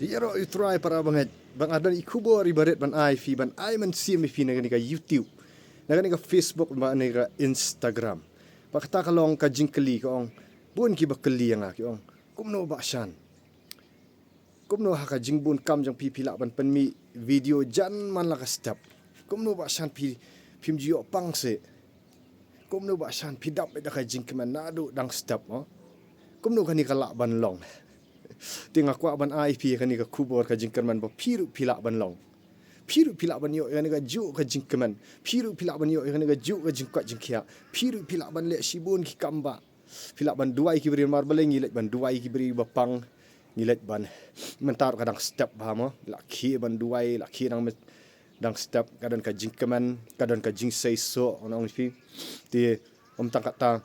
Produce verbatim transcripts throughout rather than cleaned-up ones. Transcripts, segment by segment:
Ïaroh ïa u Trai para bangeit, ba nga don i khubor iba rit ban ai phi, ban ai mynsiem ïa phi na kane ka YouTube, na kane ka Facebook, na kane ka Instagram. Ba kata ka long ka jingkylli, ka ong. Bun kiba kylli ïa nga ki ong, kumno Bah Shan? Kumno ha ka jingbun kam jong phi phi lah ban pynmih video jan man la ka step? Kumno Bah Shan phi, phim ju ïoh pang seh? Kumno Bah Shan phi dap da ka jingkmen naduh dang step, oh? Kumno kane ka lah ban long? Te nga kwah ban ai phi kane ka khubor ka jingkyrmen ba phi ruh phi lah ban long. Phi ruh phi lah ban ïoh kane ka juh ka jingkmen. Phi ruh phi lah ban ïoh kane ka juh ka jingkwah jingkhiah. Phi ruh phi lah ban leh shibun ki kam ba phi lah ban duwai ki briew, namar balei ngi leit ban duwai ki briew ba pang, ngi leit ban, mynta ka dang step bha mo, la khie ban duwai, la khie dang, dang step, ka don ka jingkmen, ka don ka jingseisoh, ngan ong ïa phi. Te ym tang kata,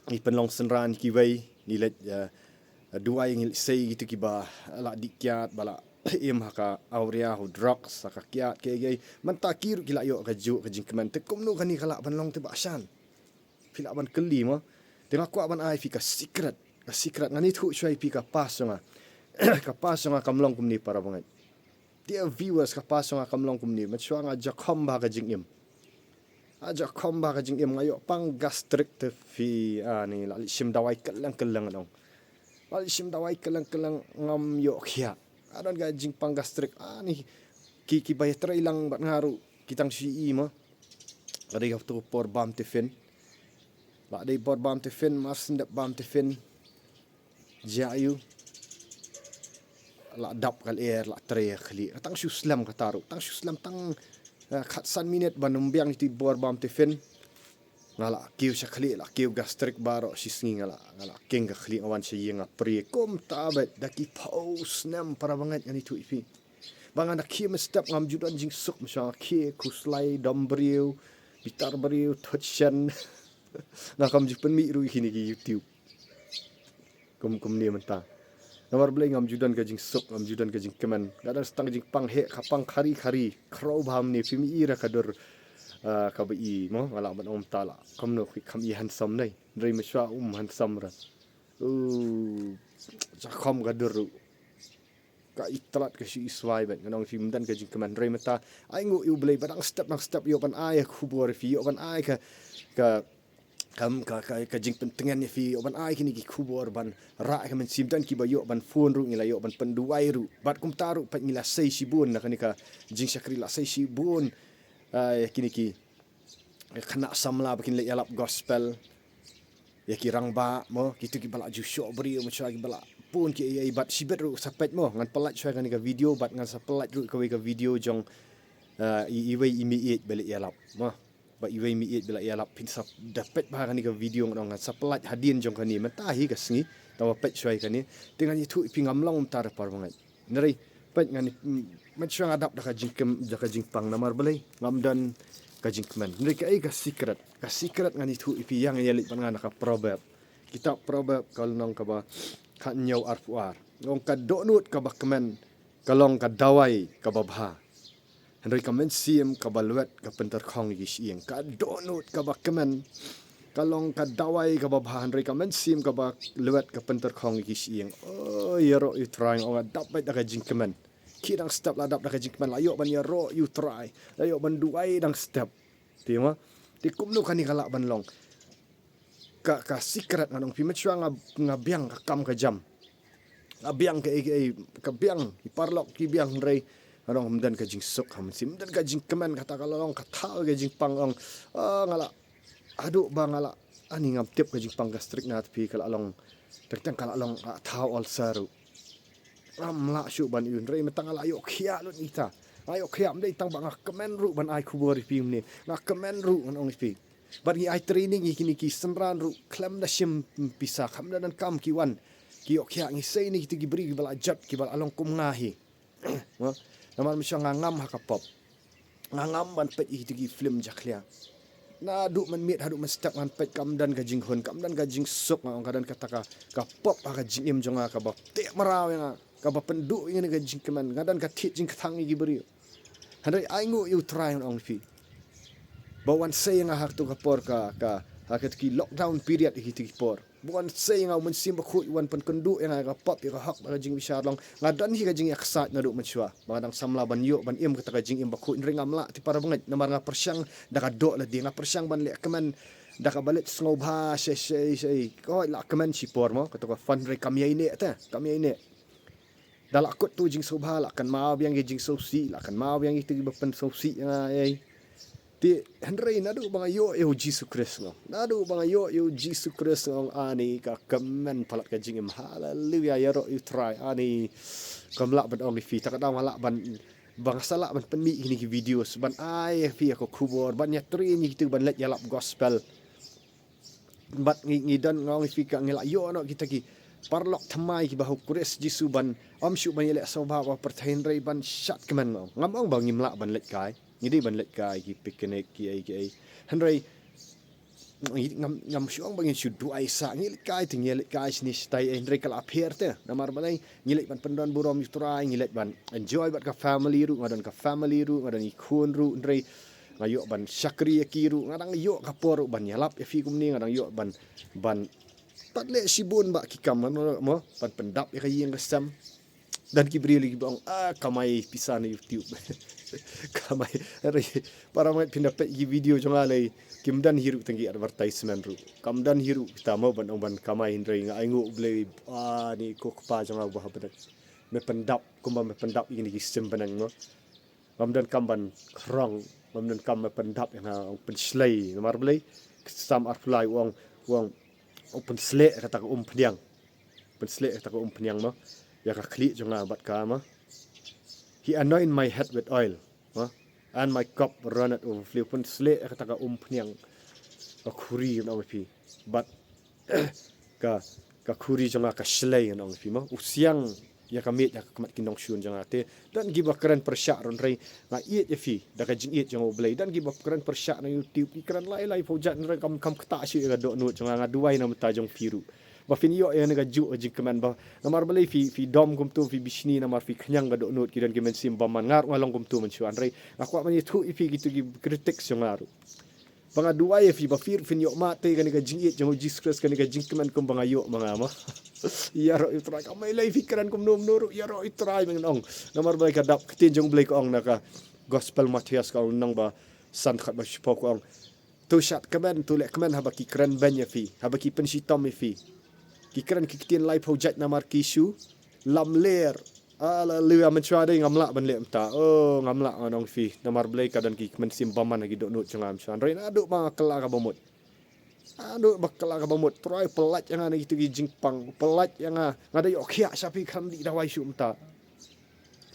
ngi pynlong synran kiwei, ngi leit, eh, duwai, ngi leit sei kito kiba la dih kiad, ba la im ha ka awria, ha u drugs, ha ka kiad, kiei kiei. Mynta ki ruh ki la ïoh ka juh ka jingkmen. Te kumno kane ka lah ban long te Bah Shan? Phi lah ban kylli mo. Te nga kwah ban ai phi ka secret. Ka secret, ngan ïathuh shuwa ïa phi ka past jong nga. Ka past jong nga kam long kumne para bangeit. Dear viewers, ka past jong nga kam long kumne. Mynshuwa nga jakhom bha ka jingim. Nga jakhom bha ka jingim, nga ïoh pang gastric te phi, ani, la leit shim dawai kylleng kylleng, ngan ong. La leit shim dawai kylleng kylleng, ngam ïoh khiah. Nga don ka jingpang gastric, ani, ki, kiba ïatrei lang bad nga ruh ki tang shu ïohi mo. Ka dei kato ka por bam tiffin. La dei por bam tiffin, mar shu dep bam tiffin, jia aiu, la dap ka lyer, la trei ka khlieh. Ka tang shu slem kata ruh, tang shu slem, tang, eh, khatsan minit ban ym biang ïa kito ki bor bam tiffin, nga la kiew sha khlieh, la kiew gastric baroh. Shisngi nga la, nga la kieng ka khlieh, nga wan sha ïing nga prie. Kumta beit da ki phew snem para bangeit, ngan ïathuh ïa phi. Ba nga da khie mynstep, ngam ju don jingsuk, mynshuwa nga khie khuslai, dom briew, bitar briew, thut shen. Nga kam ju pynmih ruh ïa kine ki YouTube. Kum, kumne mynta. Namar balei? Ngam ju don ka jingsuk, ngam ju don ka jingkmen. Nga don tang jingpang heh, ka pang khari khari. Khraw bha mynne, phim i ra ka dur, ah, kaba i mo, nga lah ban ong mynta lah. Kumno ki kham i handsome ne? Hynrei mynshuwa um handsome ra. Uh, jakhom ka dur ruh. Ka i tlot ka shu i swai beit, ngan ong ïa phi, ym don ka jingkmen. Hynrei mynta, ai nguh ïa U Blei ba dang step dang step ïoh ban ai ka khubor ïa phi, ïoh ban ai ka, ka, kam, ka, ka, ka jingpyntngen ïa phi, ïoh ban ai kine ki khubor ban rah ka mynsiem. Don kiba ïoh ban phone ruh, ngi la ïoh ban pynduwai ruh. Bad kumta ruh pat ngi la sei shibun na kane ka jingshakri, la sei shibun, ah, ïa kine ki khynnah samla ba kin leit ïalap gospel. Ïa ki rangbah mo, kito kiba la ju shoh briew, mynshuwa kiba la bun kiei kiei. Bad shibit ruh sa peit mo, ngan pyllait shuwa kane ka video, bad ngan sa pyllait ruh kawei ka video jong, eh, i, iwei i meiieit ba leit ïalap mo. Ba iwei i meiieit ba la ïalap, phin sa da peit bha kane ka video, ngan ong, ngan sa pyllait hadien jong kane mynta hi ka sngi. Tang ba peit shuwa ïa kane. Te ngan ïathuh ïa phi, ngam long mynta da para bangeit. Hynrei peit, ngan, mm, mynshuwa nga dap da ka jingkmen, da ka jingpang, namar balei? Ngam don ka jingkmen. Hynrei kaei ka secret? Ka secret ngan ïathuh ïa phi, ïa nga ïa leit bad nga na ka Proverb. Kitab Proverb ka lynnong kaba khathynñiew arphew ar. Ong, ka dohnud kaba kmen ka long ka dawai kaba bha. Hynrei ka mynsiem kaba lwet ka pyntyrkhong ïa ki shyieng. Ka dohnud kaba kmen ka long ka dawai kaba bha, hynrei ka mynsiem kaba lwet ka pyntyrkhong ïa ki shyieng. O, ïaroh ïa U Trai, nga ong, nga dap beit da ka jingkmen. Khie dang step la dap da ka jingkmen, la ïoh ban ïaroh ïa U Trai, la ïoh ban duwai dang step. Te mo, te kumno kane ka lah ban long? Ka, ka secret, ngan ong ïa phi, mynshuwa nga, nga biang ka kam ka jam. Nga biang kaei kaei, ka biang, ki paralok ki biang, hynrei ngan ong, ym don ka jingsuk ha mynsiem, ym don ka jingkmen. Kata ka la long ka thaw ka jingpang, ong. Ah, nga la, haduh ba nga la, ani, ngam tip ka jingpang gastric na te phi, ka la long, teng teng ka la long, ah, thaw ulcer ruh. Ngam lah shuh ban ïoh, hynrei mynta nga la ïoh khiah lut ïa ita. Nga ïoh khiah, ym dei tang ba nga kmen ruh ban ai khubor ïa phi mynne. Nga kmen ruh, ngan ong ïa phi. Bad ngi ai training ïa kine ki synran ruh khlem da shim pisa, khlem da donkam ki wan. Ki ïoh khiah, ngi sei ne kito ki briew kiba la jot, kiba la long kum nga hi. Mo? Namar mynshuwa nga ngam ha ka pop. Nga ngam ban peit ïa kito ki film jakhlia. Naduh mynmiet haduh mynstep ngan peit, kam don ka jinghun, kam don ka jingsuk, nga ong, ka don kata ka, ka pop ha ka jingim jong nga kaba teh mraw ïa nga, kaba pynduh ïa nga na ka jingkmen. Nga don ka thied jingkthang ïa ki briew. Hynrei ai nguh ïa U Trai, ngan ong ïa phi, ba wan sei ïa nga ha kato ka por ka, ka, Ha kata ki lockdown period, ha kata ki por, bun sei nga u Mynsiem Bakhuid u wan pynkynduh ïa nga ïa ka pop, ïa ka hok bad ka jingbishar long. Nga don hi ka jingïaksaid naduh mynshuwa ba nga dang samla ban ïoh ban im kata ka jingim bakhuid, hynrei ngam lah te para bangeit namar nga pyrshang da ka doh lade, nga pyrshang ban leh kmen da kaba leit sngewbha shai shai shai. Ko la kmen shipor mo, kato ka fund hynrei kam ïai neh te, kam ïai neh. Da la kut tu jingsngewbha, la kynmaw biang ïa ki jingsngewsih, la kynmaw biang ïa kito kiba pynsngewsih ïa nga ei. Te hynrei naduh ba nga ïoh ïa u Jisu Khrist nga ong, naduh ba nga ïoh ïa u Jisu Khrist nga ong, ani ka kmen palat ka jingim. Haleluya, ïaroh ïa u Trai. Ani kam lah ban ong ïa phi, ta ka daw nga lah ban, ba nga sa lah ban pynmih kine ki videos ban ai ïa phi ïa ka khubor, ban ïatrei ïa kito ban leit ïalap gospel. Bad ngi, ngi don, nga ong ïa phi, ka ngi la ïoh noh kita ki paralok thymmai kiba ha u Khrist Jisu ban ym shuh ban ïaleh sngewbha ha pyrthei, hynrei ban shad kmen nga ong. Ngam ong ba ngim lah ban leit kai, ngi dei ban leit kai ki picnic ki ei ki ei. Hynrei ngi, ngam, ngam shu ong ba ngin shu duwai sah, ngi leit kai te ngi leit kai shane shatai ei, hynrei ka la pher te. Namar balei? Ngi leit ban pyndon burom ïa u Trai, ngi leit ban enjoy bad ka family ruh, nga don ka family ruh, nga don ki khun ruh, hynrei nga ïoh ban shakri ïa ki ruh, nga dang ïoh ka por ruh ban ïalap ïa phi kumne, nga dang ïoh ban, ban pat leh shibun bah ki kam, mo, ban pyndap ïa ka ïing ka sem. Don ki briew lei kiba ong, ah, kamai pisa na YouTube. Kamai, hynrei para bangeit, phin da peit ki video jong nga lei, kim don hi ruh tang ki advertisement ruh. Kam don hi ruh kita mo ban ong ban kamai, hynrei nga ainguh U Blei, ani ko Kpa jong nga uba ha bneng, me pyndap kumba me pyndap ïa kine ki sim bneng mo. Ngam donkam ban khrong, ngam donkam ban pyndap ïa nga, ong pynshlei. Namar balei? Ka Salm arphew lai u ong, u ong, u pynshlei ïa kata ka umphniang. Pynshlei ïa kata ka umphniang mo. Ïa ka khlieh jong nga bad ka mo. He anoint my head with oil, mo, and my cup runneth over. Pynshlei ïa kata ka umphniang. Ka khuri, ngan ong ïa phi. Bad ka, ka khuri jong nga ka shlei, ngan ong ïa phi mo. U siang ïa ka miej ha ka khmat ki nongshun jong nga. Te don kiba kren pyrshah ruh, hynrei nga ïeit ïa phi da ka jingïeit jong U Blei. Don kiba kren pyrshah na YouTube, ki kren lai lai phew jait, hynrei kam, kam ktah shuh ïa ka dohnud jong nga. Nga duwai na ka bynta jong phi ruh ba phin ïoh ïa kane kajuh ka jingkmen bah. Namar balei phi, phi dom kumto, phi bishni namar phi khñiang ka dohnud, ki don ki mynsiem bymman. Nga ruh nga long kumto mynshuwa, hynrei nga kwah ban ïathuh ïa phi kito ki critics jong nga ruh. Ba nga duwai ïa phi ba phi ruh phin ïoh mad te kane ka jingïeit jong U Jisu Khrist, kane ka jingkmen kumba nga ïoh ma nga mo. Ïaroh ïa u Trai, kam ai lei phi kren kumno kumno ruh, ïaroh ïa u Trai, ngan ong. Namar balei? Ka dap ktien jong U Blei ka ong na ka Gospel Mathaios, ka lynnong ba san, dkhot ba shiphew, ka ong, to shad kmen, to leh kmen haba ki kren beiñ ïa phi, haba ki pynshitom ïa phi, ki kren ki ktien lai phew jait namar ki shu lamler. Haleluya, mynshuwa dei ngam lah ban leh mynta. Oh, ngam lah, ngan ong ïa phi. Namar balei? Ka don ki mynsiem bymman ha ki dohnud jong nga mynshuwa. Hynrei naduh ba nga kylla kaba mut, naduh ba kylla kaba mut, Trai pyllait ïa nga na kito ki jingpang, pyllait ïa nga. Nga da ïoh khiah sha phi, kam dih dawai shuh mynta.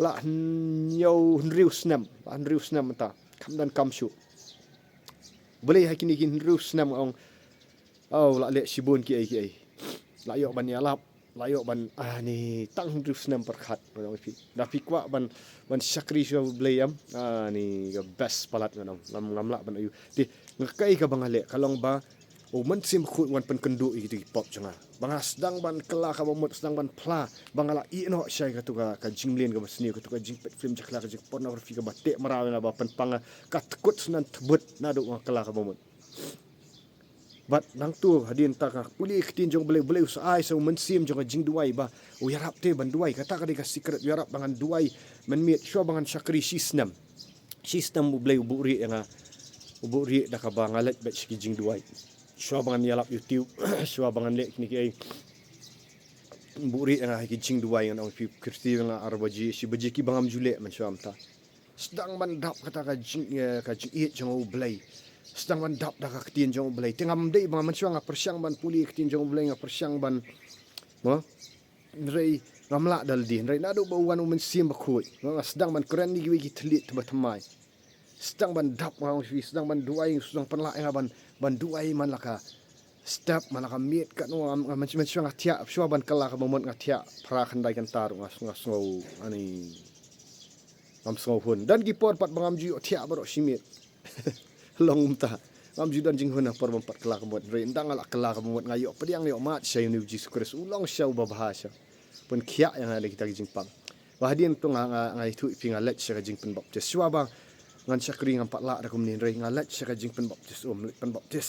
La hynñiew, hynriew snem, la hynriew snem mynta, kam donkam shuh. Balei ha kine ki hynriew snem, nga ong, oh, la leh shibun ki ei ki ei. La ïoh ban ïalap, la ïoh ban, ani, tang hynriew snem pyrkhat, ngan ong ïa phi. Da phi kwah ban, ban shakri sha U Blei em, ani, ka best palat, ngan ong. Ngam, ngam lah ban ïoh. Te nga, kaei kaba nga leh ka long ba U Mynsiem Bakhuid u wan pynkynduh ïa kito ki pop jong nga. Ba nga sdang ban kylla kaba mut, sdang ban phla ba nga la ïeh noh sha kato ka, ka jingmlien kaba sniew, kato ka jingpeit film jakhlia, ka jingpornography kaba teh mraw ïa nga, ba pynpang nga, ka tkut snan tbut naduh ba nga kylla kaba mut. Bad nangta hadien ta nga pule ïa ka ktien jong U Blei, U Blei u sa ai sa U Mynsiem jong ka jingduwai ba u ïarap te ban duwai. Kata ka dei ka secret, u ïarap ba ngan duwai mynmiet shuwa ba ngan shakri shi snem. Shi snem U Blei u buhrieh ïa nga. U buhrieh da kaba nga leit beit sha ki jingduwai. Shuwa ba ngan ïalap YouTube, shuwa ba ngan leh kine kiei, u buhrieh ïa nga ha ki jingduwai, ngan ong ïa phi, Kristi, ïa nga ar baje, shi baje kiba ngam ju leh mynshuwa mynta. Sdang ban dap kata ka jing, eh, ka jingïeit jong U Blei. Sdang ban dap da ka ktien jong U Blei. Te ngam dei ba nga, mynshuwa nga pyrshang ban pule ktien jong U Blei, nga pyrshang ban, mo, hynrei ngam lah da lade, hynrei naduh ba u wan U Mynsiem Bakhuid, nga sdang ban kren ïa kiwei ki thylliej thymmai thymmai. Sdang ban dap, nga ong ïa phi, sdang ban duwai, sdang pynlah ïa nga ban, ban duwai man la ka step, man la ka miet, katno, nga, nga, mynshuwa nga thiah, shuwa ban kylla kaba mut nga thiah phra khyndai kynta ruh nga, nga sngew, ani, ngam sngewhun. Don ki por pat ba ngam ju ïoh thiah baroh shi miet. Long kumta. Ngam ju don jinghun ha por bym pat kylla kaba mut. Hynrei ynda nga la kylla kaba mut, nga ïoh pdiang, ïoh mad sha une U Jisu Khrist. U long sha uba bha sha. Pynkhiah ïa nga na kita ki jingpang. Ba hadien to nga, nga, nga ïathuh ïa phi, nga leit sha ka jingpynbaptis. Shuwa ba ngan shakri ngam pat lah da kumne, hynrei nga leit sha ka jingpynbaptis, um, leit pynbaptis.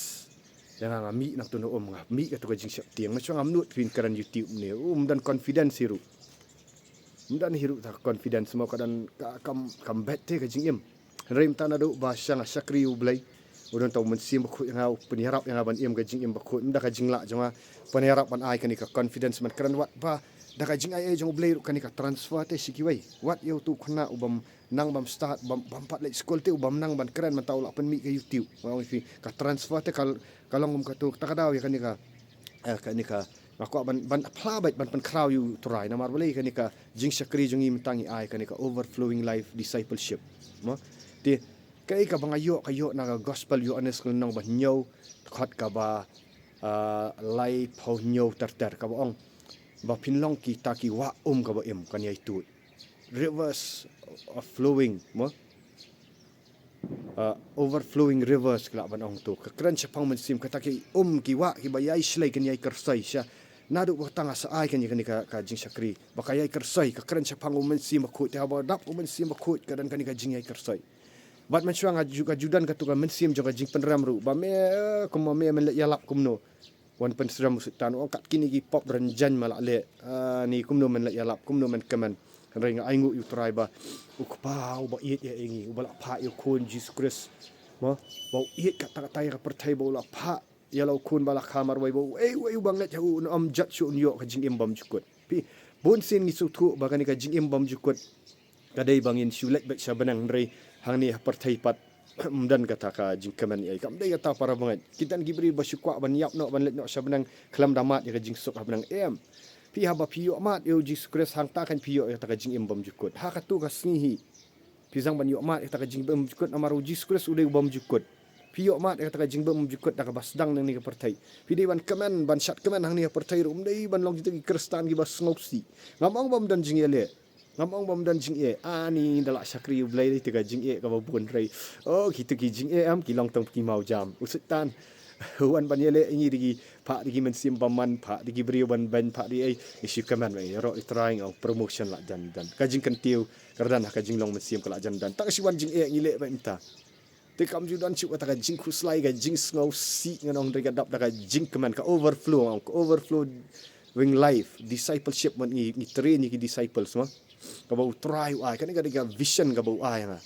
Ïa nga, nga mih na tu na um, nga mih ka tu ka jingsheptieng. Mynshuwa ngam nud phin kren YouTube ne. Um don confidence hi ruh. Um don hi ruh ta confidence mo, ka don ka kam, kam bet te ka jingim. Hynrei mynta naduh ba sha nga shakri U Blei, u don tang u Mynsiem Bakhuid ïa nga, u pynïarap ïa nga ban im ka jingim bakhuid. Ym da ka jinglah jong nga, pynïarap ban ai kane ka confidence ban kren, wat ba da ka jingaiei jong U Blei ruh kane ka transfer te sha kiwei. Wat ïa utu u khynnah u bym nang bym start, bym, bym pat leit skul te u bym nang ban kren, mynta u lah pynmih ka YouTube. Nga ong ïa phi, ka transfer te ka, ka long kum katu, kata ka daw ïa kane ka, eh, kane ka, nga kwah ban, ban phla beit, ban pynkhraw ïa U Trai, namar balei kane ka jingshakri jong ngi mynta ngi ai kane ka overflowing life discipleship. Mo? Te kaei kaba nga ïoh, ka ïoh na ka gospel Ïoannis lynnong ba hynñiew, dkhot kaba, ah, laiphew hynñiew ter ter, kaba ong ba phin long kita ki wah um kaba im, kan ïai tuid. Rivers of flowing, mo? Ah, overflowing rivers, ki lah ban ong tu. Ka kren shaphang mynsiem, kata ki um ki wah kiba ïai shlei, kan ïai kyrsoi sha. Naduh ba tang nga sa ai kane, kane ka, ka jingshakri, ba ka ïai kyrsoi, ka kren shaphang u Mynsiem Bakhuid, te haba dap u Mynsiem Bakhuid ka don kane ka jingïai kyrsoi. Bad mynshuwa nga ju, ka ju don katu ka mynsiem jong ka jingpynrem ruh, ba me, eh, kumno me, men leh ïalap kumno. Wan pynsyrem u Soitan, u ong kat kine ki pop rynjang ma lah leh. Ah, ni kumno men leh ïalap, kumno men kmen. Hynrei nga ainguh ïa U Trai ba u Kpa uba ïeit ïa ngi, uba la phah ïa u Khun Jisu Khrist, mo, ba u ïeit katta katta ïa ka pyrthei, ba u la phah ïa la u Khun ba la kha marwei, ba uei uei uba ngeit ha u un ym jot shuh, un ïoh ka jingim bymjukut. Phi, bun sien ngi sngewthuh ba kane ka jingim bymjukut ka dei ba ngin shu leit beit sha bneng, hynrei hangne ha pyrthei pat ym don kata ka jingkmen ei. Kam dei kata, para bangeit. Ki don ki briew ba shu kwah ban ïap noh, ban leit noh sha bneng khlem da mad ïa ka jingsuk ha bneng. Em. Phi, haba phi ïoh mad ïa u Jisu Khrist, hangta kan phi ïoh ïa kata ka jingim bymjukut. Ha katu ka sngi hi phi sdang ban ïoh mad ïa kata ka jingim bymjukut, namar u Jisu Khrist u dei u bymjukut. Phi ïoh mad ïa kata ka jingim bymjukut da kaba sdang nangne ha pyrthei. Phi dei ban kmen, ban shad kmen hangne ha pyrthei ruh, ym dei ban long kita ki Khristan kiba sngewsih. Ngam ong ba ym don jingeh leh. Ngam ong ba ym don jingeh. Ani da lah shakri U Blei, te ka jingeh kaba bun, hynrei, oh, kita ki jingeh em, ki long tang ki mawjam. U Soitan u wan ban ïaleh ïa ngi da ki, phah da ki mynsiem bymman, phah da ki briew ban beiñ, phah da ei, ngi shu kmen beit. Ïaroh ïa U Trai, nga ong promotion lah jan jan. Ka jingkyntiew kyrdan ha ka jinglong mynsiem ka lah jan jan. Tang shu wan jingeh ngi leh beit mynta. Te kam ju don shuh kata ka jingkhuslai, ka jingsngewsih, ngan ong, hynrei ka dap da ka jingkmen, ka overflow, ka overflowing life discipleship, mut ngi, ngi train ïa ki disciples, mo, kaba U Trai u ai. Kane ka dei ka vision kaba u ai ha nga.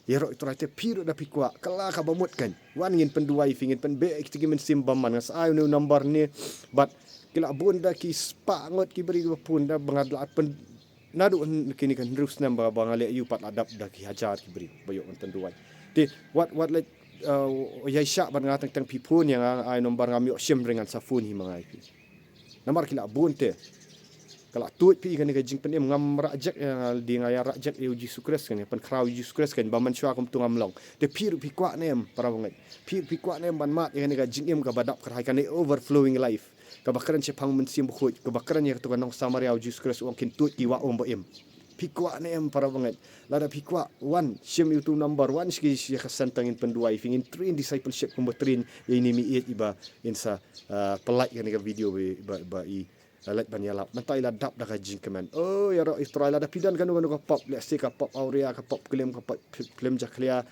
Ïaroh ïa U Trai, te phi ruh da phi kwah, kylla kaba mut kan, wan ngin pynduwai ïa phi, ngin pynbeh ïa kita ki mynsiem bymman. Nga sa ai une u number ne, bad ki la bun da ki spah ngut ki briew kiba phone, da ba nga la pyn, naduh hyn-, kine ki hynriew snem ba, ba nga leh ïa u pat la dap da ki hajar ki briew ba ïoh ban pynduwai. Te wat, wat leh, uh, ïaishah bad nga, teng teng phi phone ïa nga, ai number, ngam ïoh shim, hynrei ngan sa phone hi ma nga ïa phi. Namar ki la bun te. Ka la tuid phi ïa kane ka jingpynim. Ngam rah jek ïa nga, dei nga ïa rah jek ïa u Jisu Khrist kan, ïa pynkhraw ïa u Jisu Khrist kan, ba mynshuwa kumtu ngam long. Te phi ruh phi kwah ne em, para bangeit? Phi ruh phi kwah ne em ban mad ïa kane ka jingim kaba dap kyrhai, kane overflowing life, kaba kren shaphang u Mynsiem Bakhuid, kaba kren ïa katu ka nong Samaria, u Jisu Khrist u ong kin tuid ki wah um ba im? Phi kwah ne em, para bangeit? Lada phi kwah, wan shim ïa utu u number, wan sha ki, sha ka center, ngin pynduwai ïa phi, ngin train discipleship kumba train ïa ine i meiieit iba ngin sa, ah, pynlait ïa kane ka video ba, ba, ba i, ah, leit ban ïalap. Mynta i la dap da ka jingkmen. Oh, ïaroh ïa U Trai, lada phi don kano kano ka pop, let's say ka pop awria, ka pop klim, ka pop phi-, phlim jakhlia,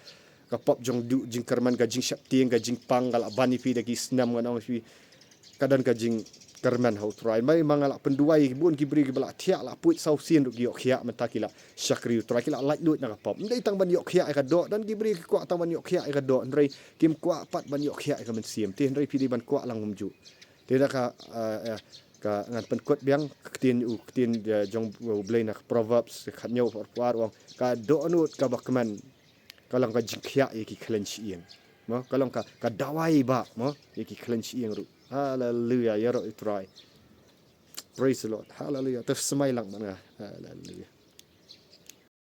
ka pop jong duh jingkyrmen, ka jingsheptieng, ka jingpang, ka la ban ïa phi da ki snem, ngan ong ïa phi, ka don ka jingkyrmen ha U Trai. Mai ma nga la pynduwai ïa ki bun ki briew kiba la thiah, la puid saw sien ruh ki ïoh khiah, mynta ki la shakri U Trai, ki la laitluid na ka pop. Ym dei tang ban ïoh khiah ïa ka doh, don ki briew ki kwah tang ban ïoh khiah ïa ka doh, hynrei kim kwah pat ban ïoh khiah ïa ka mynsiem. Te hynrei phi dei ban kwah lang kumjuh. Te da ka, ah, eh, ka ngan pynkut biang ka ktien, u ktien, eh, jong U Blei na ka Proverbs khathynñiew, arphew ar, u ong, ka dohnud kaba kmen ka long ka jingkhiah ïa ki khleiñ shyieng. Mo, ka long ka, ka dawai ba, mo, ïa ki khleiñ shyieng ruh. Hallelujah, ïaroh ïa U Trai. Praise the Lord. Hallelujah. Te smai lang man nga. Hallelujah.